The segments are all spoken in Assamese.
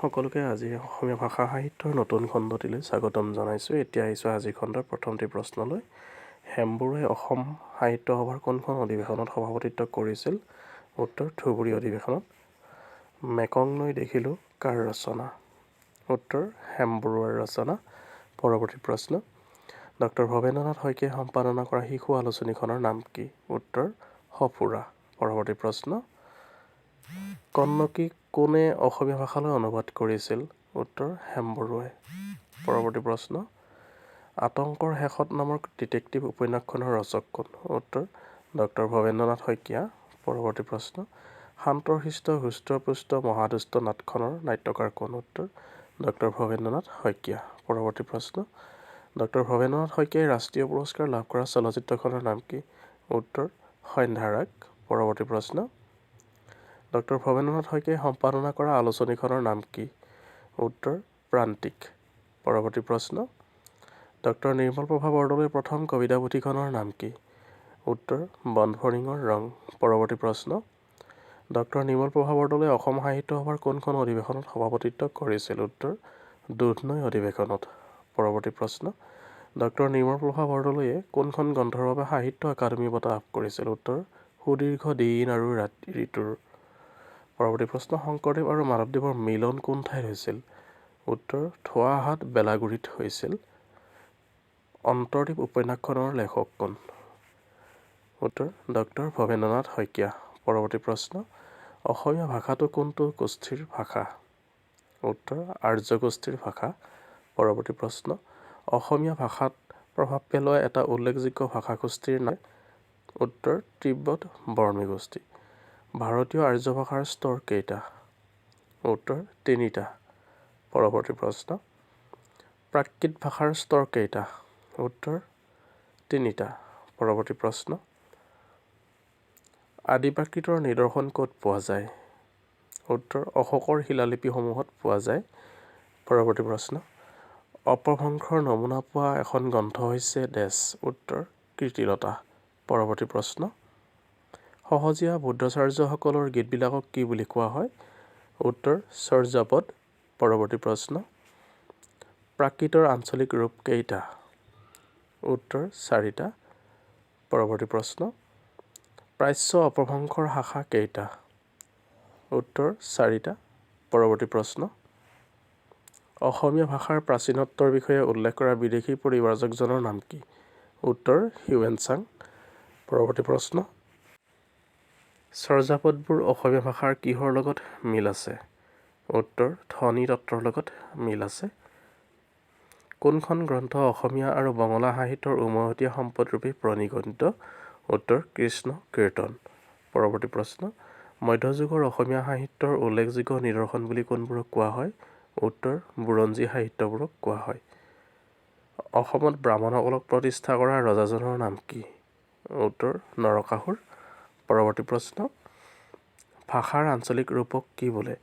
সকলোকে আজি অসমীয়া ভাষা সাহিত্যৰ নতুন খণ্ডটিলৈ স্বাগতম জনাইছোঁ। এতিয়া আহিছোঁ আজিৰ খণ্ডৰ প্ৰথমটি প্ৰশ্নলৈ। হেম বৰুৱাই অসম সাহিত্য সভাৰ কোনখন অধিৱেশনত সভাপতিত্ব কৰিছিল? উত্তৰ ধুবুৰী অধিৱেশনত। মেকং নৈ দেখিলোঁ কাৰ ৰচনা? উত্তৰ হেম বৰুৱাৰ ৰচনা। পৰৱৰ্তী প্ৰশ্ন, ডক্টৰ ভৱেন্দ্ৰনাথ শইকীয়াই সম্পাদনা কৰা শিশু আলোচনীখনৰ নাম কি? উত্তৰ সঁফুৰা। পৰৱৰ্তী প্ৰশ্ন, কন্নকী কোনে অসমীয়া ভাষালৈ অনুবাদ কৰিছিল? উত্তৰ হেম বৰুৱাই। পৰৱৰ্তী প্ৰশ্ন, আতংকৰ শেষত নামৰ ডিটেকটিভ উপন্যাসখনৰ ৰচক কোন? উত্তৰ ডক্টৰ ভৱেন্দ্ৰনাথ শইকীয়া। পৰৱৰ্তী প্ৰশ্ন, শান্ত শিষ্ট হৃষ্ট পুষ্ট মহাদুষ্ট নাটখনৰ নাট্যকাৰ কোন? উত্তৰ ডক্টৰ ভৱেন্দ্ৰনাথ শইকীয়া। পৰৱৰ্তী প্ৰশ্ন, ডক্টৰ ভৱেন্দ্ৰনাথ শইকীয়াই ৰাষ্ট্ৰীয় পুৰস্কাৰ লাভ কৰা চলচ্চিত্ৰখনৰ নাম কি? উত্তৰ সন্ধ্যাৰাগ। পৰৱৰ্তী প্ৰশ্ন, ডক্টৰ ভৱেন্দ্ৰনাথ শইকীয়াই সম্পাদনা কৰা আলোচনীখনৰ নাম কি? উত্তৰ প্ৰান্তিক। পৰৱৰ্তী প্ৰশ্ন, ডক্টৰ নিৰ্মল প্ৰভা বৰদলৈৰ প্ৰথম কবিতা পুথিখনৰ নাম কি? উত্তৰ বনফৰিঙৰ ৰং। পৰৱৰ্তী প্ৰশ্ন, ডক্টৰ নিৰ্মল প্ৰভা বৰদলৈ অসম সাহিত্য সভাৰ কোনখন অধিৱেশনত সভাপতিত্ব কৰিছিল? উত্তৰ দুধনৈ অধিৱেশনত। পৰৱৰ্তী প্ৰশ্ন, ডক্টৰ নিৰ্মল প্ৰভা বৰদলৈয়ে কোনখন গ্ৰন্থৰ বাবে সাহিত্য একাডেমী বঁটা লাভ কৰিছিল? উত্তৰ সুদীৰ্ঘ দিন আৰু ৰাতি ঋতুৰ। পৰৱৰ্তী প্ৰশ্ন, শংকৰদেৱ আৰু মাধৱদেৱৰ মিলন কোন ঠাইত হৈছিল? উত্তৰ থোৱাহাট বেলাগুৰিত হৈছিল। অন্তৰ্দ্বীপ উপন্যাসখনৰ লেখক কোন? উত্তৰ ডক্টৰ ভৱেন্দ্ৰনাথ শইকীয়া। পৰৱৰ্তী প্ৰশ্ন, অসমীয়া ভাষাটো কোনটো গোষ্ঠীৰ ভাষা? উত্তৰ আৰ্য গোষ্ঠীৰ ভাষা। পৰৱৰ্তী প্ৰশ্ন, অসমীয়া ভাষাত প্ৰভাৱ পেলোৱা এটা উল্লেখযোগ্য ভাষাগোষ্ঠীৰ নাম? উত্তৰ তিব্বত বৰ্মী গোষ্ঠী। ভাৰতীয় আৰ্য ভাষাৰ স্তৰ কেইটা? উত্তৰ তিনিটা। পৰৱৰ্তী প্ৰশ্ন, প্ৰাকৃত ভাষাৰ স্তৰ কেইটা? উত্তৰ তিনিটা। পৰৱৰ্তী প্ৰশ্ন, আদি প্ৰাকৃতৰ নিদৰ্শন ক'ত পোৱা যায়? উত্তৰ অশোকৰ শিলালিপিসমূহত পোৱা যায়। পৰৱৰ্তী প্ৰশ্ন, অপভ্ৰংশৰ নমুনা পোৱা এখন গ্ৰন্থ হৈছে ডেছ। উত্তৰ কীৰ্তিলতা। পৰৱৰ্তী প্ৰশ্ন, সহজীয়া বৌদ্ধাচাৰ্যসকলৰ গীতবিলাকক কি বুলি কোৱা হয়? উত্তৰ চৰ্যাপদ। পৰৱৰ্তী প্ৰশ্ন, প্ৰাকৃতৰ আঞ্চলিক ৰূপ কেইটা? উত্তৰ চাৰিটা। পৰৱৰ্তী প্ৰশ্ন, প্ৰাচ্য অপভ্ৰংশৰ শাখা কেইটা? উত্তৰ চাৰিটা। পৰৱৰ্তী প্ৰশ্ন, অসমীয়া ভাষাৰ প্ৰাচীনত্বৰ বিষয়ে উল্লেখ কৰা বিদেশী পৰিব্ৰাজকজনৰ নাম কি? উত্তৰ হিউৱেন চাং। পৰৱৰ্তী প্ৰশ্ন, চৰ্যাপদবোৰ অসমীয়া ভাষাৰ কিহৰ লগত মিল আছে? উত্তৰ ধ্বনি তত্ত্বৰ লগত মিল আছে। কোনখন গ্ৰন্থ অসমীয়া আৰু বঙলা সাহিত্যৰ উমৈহতীয়া সম্পদৰূপে পৰিগণিত? উত্তৰ কৃষ্ণ কীৰ্তন। পৰৱৰ্তী প্ৰশ্ন, মধ্যযুগৰ অসমীয়া সাহিত্যৰ উল্লেখযোগ্য নিদৰ্শন বুলি কোনবোৰক কোৱা হয়? উত্তৰ বুৰঞ্জী সাহিত্যবোৰক কোৱা হয়। অসমত ব্ৰাহ্মণসকলক প্ৰতিষ্ঠা কৰা ৰজাজনৰ নাম কি? উত্তৰ নৰকাসুৰ। পৰৱৰ্তী প্ৰশ্ন, ভাষাৰ আঞ্চলিক ৰূপক কি বোলে?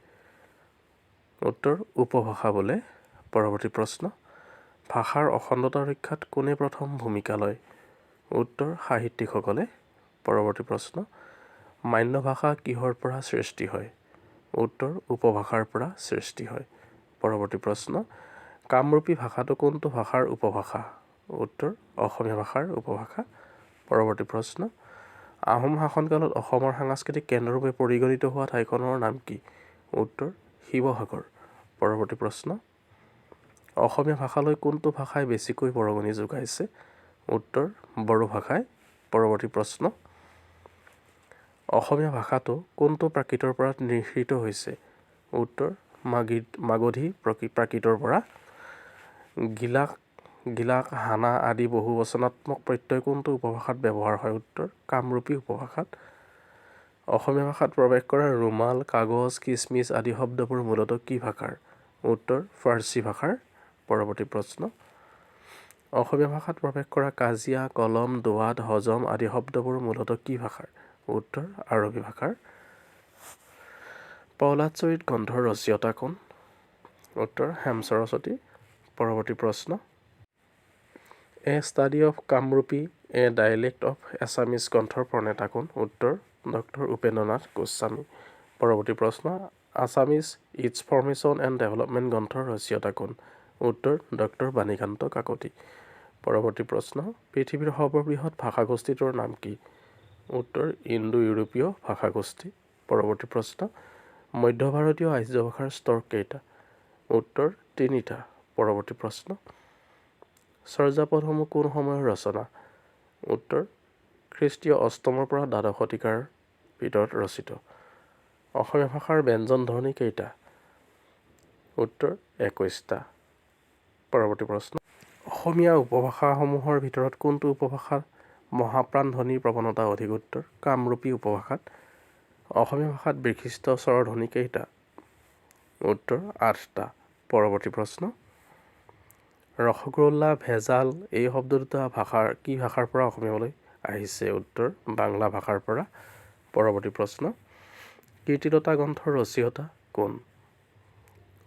উত্তৰ উপভাষা বোলে। পৰৱৰ্তী প্ৰশ্ন, ভাষাৰ অখণ্ডতা ৰক্ষাত কোনে প্ৰথম ভূমিকা লয়? উত্তৰ সাহিত্যিকসকলে। পৰৱৰ্তী প্ৰশ্ন, মান্য ভাষা কিহৰ পৰা সৃষ্টি হয়? উত্তৰ উপভাষাৰ পৰা সৃষ্টি হয়। পৰৱৰ্তী প্ৰশ্ন, কামৰূপী ভাষাটো কোনটো ভাষাৰ উপভাষা? উত্তৰ অসমীয়া ভাষাৰ উপভাষা। পৰৱৰ্তী প্ৰশ্ন, আহোম শাসনকালত অসমৰ সাংস্কৃতিক কেন্দ্ৰৰূপে পৰিগণিত হোৱা ঠাইখনৰ নাম কি? উত্তৰ শিৱসাগৰ। পৰৱৰ্তী প্ৰশ্ন, অসমীয়া ভাষালৈ কোনটো ভাষাই বেছিকৈ বৰঙণি যোগাইছে? উত্তৰ বড়ো ভাষাই। পৰৱৰ্তী প্ৰশ্ন, অসমীয়া ভাষাটো কোনটো প্ৰাকৃতৰ পৰা নিঃসৃত হৈছে? উত্তৰ মাগধী প্ৰাকৃতৰ পৰা। গিলাক গিলাক হানা আদি বহুবচনাত্মক প্ৰত্যয় কোনটো উপভাষাত ব্যৱহাৰ হয়? উত্তৰ কামৰূপী উপভাষাত। অসমীয়া ভাষাত প্ৰৱেশ কৰা ৰুমাল, কাগজ, কিচমিচ আদি শব্দবোৰ মূলতঃ কি ভাষাৰ? উত্তৰ ফাৰ্চী ভাষাৰ। পৰৱৰ্তী প্ৰশ্ন, অসমীয়া ভাষাত প্ৰৱেশ কৰা কাজিয়া, কলম, দোৱাত, হজম আদি শব্দবোৰ মূলতঃ কি ভাষাৰ? উত্তৰ আৰবী ভাষাৰ। প্ৰহ্লাদ চৰিত গ্ৰন্থৰ ৰচয়িতা কোন? উত্তৰ হেম সৰস্বতী। পৰৱৰ্তী প্ৰশ্ন, A Study of Kamrupi a Dialect of Assamese গ্ৰন্থৰ প্ৰণেতা কোন? উত্তৰ ডক্টৰ উপেন্দ্ৰনাথ গোস্বামী। পৰৱৰ্তী প্ৰশ্ন, Assamese Its Formation and Development গ্ৰন্থৰ ৰচয়িতা কোন? উত্তৰ ডক্টৰ বাণীকান্ত কাকতি। পৰৱৰ্তী প্ৰশ্ন, পৃথিৱীৰ সৰ্ববৃহৎ ভাষাগোষ্ঠীটোৰ নাম কি? উত্তৰ ইণ্ডো ইউৰোপীয় ভাষাগোষ্ঠী। পৰৱৰ্তী প্ৰশ্ন, মধ্য ভাৰতীয় আৰ্য ভাষাৰ স্তৰ কেইটা? উত্তৰ 3টা। পৰৱৰ্তী প্ৰশ্ন, চৰ্যাপদসমূহ কোন সময়ৰ ৰচনা? উত্তৰ খ্ৰীষ্টীয় অষ্টমৰ পৰা দ্বাদশ শতিকাৰ ভিতৰত ৰচিত। অসমীয়া ভাষাৰ ব্যঞ্জন ধ্বনি কেইটা? উত্তৰ 21টা। পৰৱৰ্তী প্ৰশ্ন, অসমীয়া উপভাষাসমূহৰ ভিতৰত কোনটো উপভাষাত মহাপ্ৰাণ ধ্বনিৰ প্ৰৱণতা অধিক? উত্তৰ কামৰূপী উপভাষাত। অসমীয়া ভাষাত বিশিষ্ট স্বৰধ্বনি কেইটা? উত্তৰ 8টা। পৰৱৰ্তী প্ৰশ্ন, ৰসগোল্লা, ভেজাল এই শব্দ দুটা ভাষাৰ কি ভাষাৰ পৰা অসমীয়ালৈ আহিছে? উত্তৰ বাংলা ভাষাৰ পৰা। পৰৱৰ্তী প্ৰশ্ন, কীৰ্তিলতা গ্ৰন্থৰ ৰচয়িতা কোন?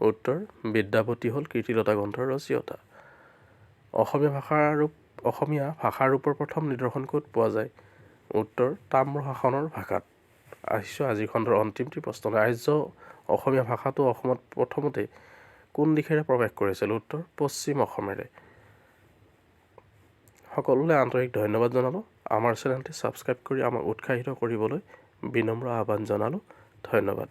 উত্তৰ বিদ্যাপতি হ'ল কীৰ্তিলতা গ্ৰন্থৰ ৰচয়িতা। অসমীয়া ভাষাৰ ৰূপৰ প্ৰথম নিদৰ্শন ক'ত পোৱা যায়? উত্তৰ তাম্ৰশাসনৰ ভাষাত। আহিছোঁ আজিৰ খণ্ডৰ অন্তিমটি প্ৰশ্নলৈ। আৰ্য অসমীয়া ভাষাটো অসমত প্ৰথমতে কোন দিশেৰে প্ৰৱেশ কৰিছিল? উত্তৰ পশ্চিম অসমেৰে। সকলোলৈ আন্তৰিক ধন্যবাদ জনালোঁ। আমাৰ চেনেলটি ছাবস্ক্ৰাইব কৰি আমাক উৎসাহিত কৰিবলৈ বিনম্ৰ আহ্বান জনালোঁ। ধন্যবাদ।